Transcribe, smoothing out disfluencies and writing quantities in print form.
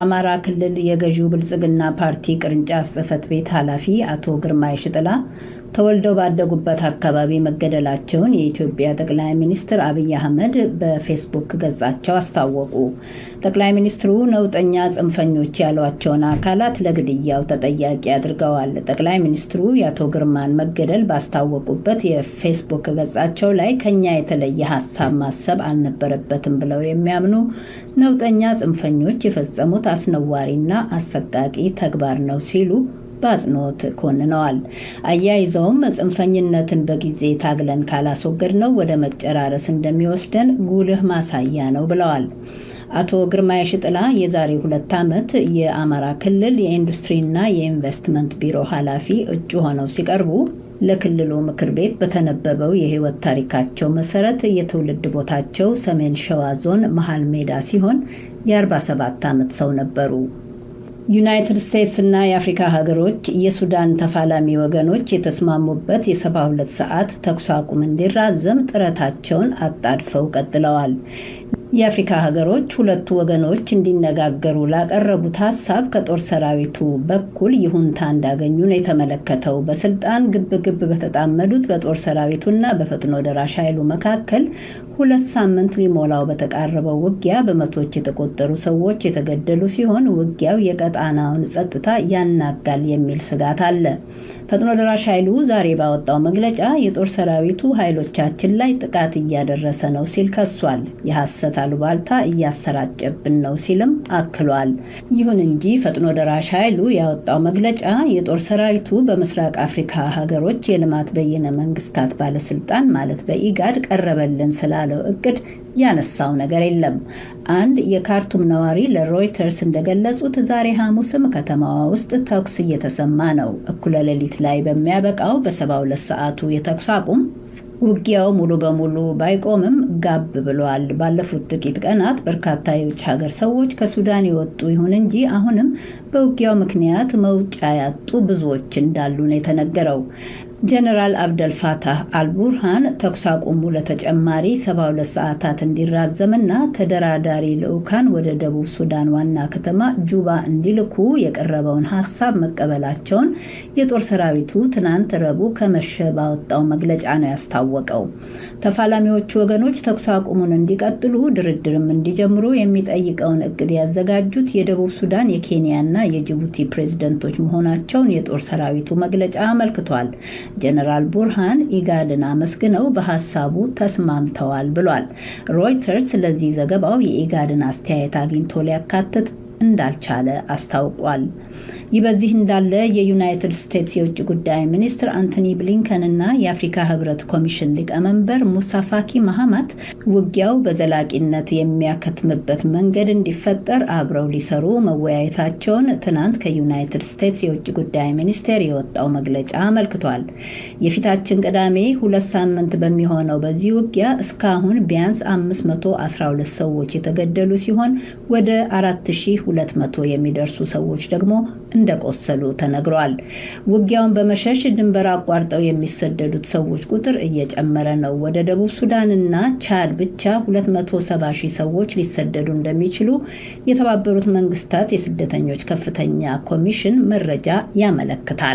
አማራ ክልል የገዢው ብልጽግና ፓርቲ ቅርንጫፍ ጽህፈት ቤት ኃላፊ አቶ ግርማ የሽጥላ ተወልደው ባደጉበት አካባቢ መገደላቸውን የኢትዮጵያ ጠቅላይ ሚኒስትር አብይ አህመድ በፌስቡክ ገጻቸው አስታወቁ። ጠቅላይ ሚኒስትሩ ነውጠኛ ጽንፈኞች ያሏቸውን አካላት ለግድያው ተጠያቂ አድርገዋል። ጠቅላይ ሚኒስትሩ የአቶ ግርማን መገደል ባስታወቁበት የፌስቡክ ገጻቸው ላይ ከኛ የተለየ ሀሳብ ማሰብ አልነበረበትም ብለው የሚያምኑ ነውጠኛ ጽንፈኞች የፈጸሙት አስነዋሪና አሰቃቂ ተግባር ነው ሲሉ በአጽንኦት ኮንነዋል። አያይዘውም ጽንፈኝነትን በጊዜ ታግለን ካላስወገድነው ወደ መጨራረስ እንደሚወስደን ጉልህ ማሳያ ነው ብለዋል። አቶ ግርማ የሽጥላ የዛሬ 2 ዓመት የአማራ ክልል የኢንዱስትሪና የኢንቨስትመንት ቢሮ ኃላፊ እጩ ሆነው ሲቀርቡ ለክልሉ ምክር ቤት በተነበበው የሕይወት ታሪካቸው መሰረት የትውልድ ቦታቸው ሰሜን ሸዋ ዞን መሀል ሜዳ ሲሆን የ47 ዓመት ሰው ነበሩ። ዩናይትድ ስቴትስ እና የአፍሪካ ሀገሮች የሱዳን ተፋላሚ ወገኖች የተስማሙበት የ72 ሰዓት ተኩስ አቁም እንዲራዘም ጥረታቸውን አጣድፈው ቀጥለዋል። የአፍሪካ ሀገሮች ሁለቱ ወገኖች እንዲነጋገሩ ላቀረቡት ሀሳብ ከጦር ሰራዊቱ በኩል ይሁንታ እንዳገኙ ነው የተመለከተው። በስልጣን ግብግብ በተጣመዱት በጦር ሰራዊቱና በፈጥኖ ደራሽ ኃይሉ መካከል 2 ሳምንት ሊሞላው በተቃረበው ውጊያ በመቶዎች የተቆጠሩ ሰዎች የተገደሉ ሲሆን ውጊያው የቀጣናውን ጸጥታ ያናጋል የሚል ስጋት አለ። ፈጥኖ ደራሽ ኃይሉ ዛሬ ባወጣው መግለጫ የጦር ሰራዊቱ ኃይሎቻችን ላይ ጥቃት እያደረሰ ነው ሲል ከሷል። የሐሰት አሉባልታ እያሰራጨብን ነው ሲልም አክሏል። ይሁን እንጂ ፈጥኖ ደራሽ ኃይሉ ያወጣው መግለጫ የጦር ሰራዊቱ በምስራቅ አፍሪካ ሀገሮች የልማት በይነ መንግስታት ባለስልጣን ማለት በኢጋድ ቀረበልን ስላለው እቅድ ያነሳው ነገር የለም። አንድ የካርቱም ነዋሪ ለሮይተርስ እንደገለጹት ዛሬ ሐሙስም ከተማዋ ውስጥ ተኩስ እየተሰማ ነው። እኩለ ሌሊት ላይ በሚያበቃው በ72 ሰዓቱ የተኩስ አቁም ውጊያው ሙሉ በሙሉ ባይቆምም ጋብ ብሏል። ባለፉት ጥቂት ቀናት በርካታ የውጭ ሀገር ሰዎች ከሱዳን የወጡ ይሁን እንጂ አሁንም በውጊያው ምክንያት መውጫ ያጡ ብዙዎች እንዳሉ ነው የተነገረው። ጀነራል አብደልፋታህ አልቡርሃን ተኩስ አቁሙ ለተጨማሪ 72 ሰዓታት እንዲራዘምና ተደራዳሪ ልዑካን ወደ ደቡብ ሱዳን ዋና ከተማ ጁባ እንዲልኩ የቀረበውን ሀሳብ መቀበላቸውን የጦር ሰራዊቱ ትናንት ረቡዕ ከመሸ ባወጣው መግለጫ ነው ያስታወቀው። ተፋላሚዎቹ ወገኖች ተኩስ አቁሙን እንዲቀጥሉ ድርድርም እንዲጀምሩ የሚጠይቀውን እቅድ ያዘጋጁት የደቡብ ሱዳን፣ የኬንያና የጅቡቲ ፕሬዝደንቶች መሆናቸውን የጦር ሰራዊቱ መግለጫ አመልክቷል። ጀነራል ቡርሃን ኢጋድን አመስግነው በሀሳቡ ተስማምተዋል ብሏል። ሮይተርስ ለዚህ ዘገባው የኢጋድን አስተያየት አግኝቶ ሊያካትት እንዳልቻለ አስታውቋል። ይህ በዚህ እንዳለ የዩናይትድ ስቴትስ የውጭ ጉዳይ ሚኒስትር አንቶኒ ብሊንከን እና የአፍሪካ ሕብረት ኮሚሽን ሊቀመንበር ሙሳ ፋኪ ማሃማት ውጊያው በዘላቂነት የሚያከትምበት መንገድ እንዲፈጠር አብረው ሊሰሩ መወያየታቸውን ትናንት ከዩናይትድ ስቴትስ የውጭ ጉዳይ ሚኒስቴር የወጣው መግለጫ አመልክቷል። የፊታችን ቅዳሜ 2 ሳምንት በሚሆነው በዚህ ውጊያ እስካሁን ቢያንስ 512 ሰዎች የተገደሉ ሲሆን ወደ 4200 የሚደርሱ ሰዎች ደግሞ እንደቆሰሉ ተነግሯል። ውጊያውን በመሸሽ ድንበር አቋርጠው የሚሰደዱት ሰዎች ቁጥር እየጨመረ ነው። ወደ ደቡብ ሱዳንና ቻድ ብቻ 270 ሺህ ሰዎች ሊሰደዱ እንደሚችሉ የተባበሩት መንግስታት የስደተኞች ከፍተኛ ኮሚሽን መረጃ ያመለክታል።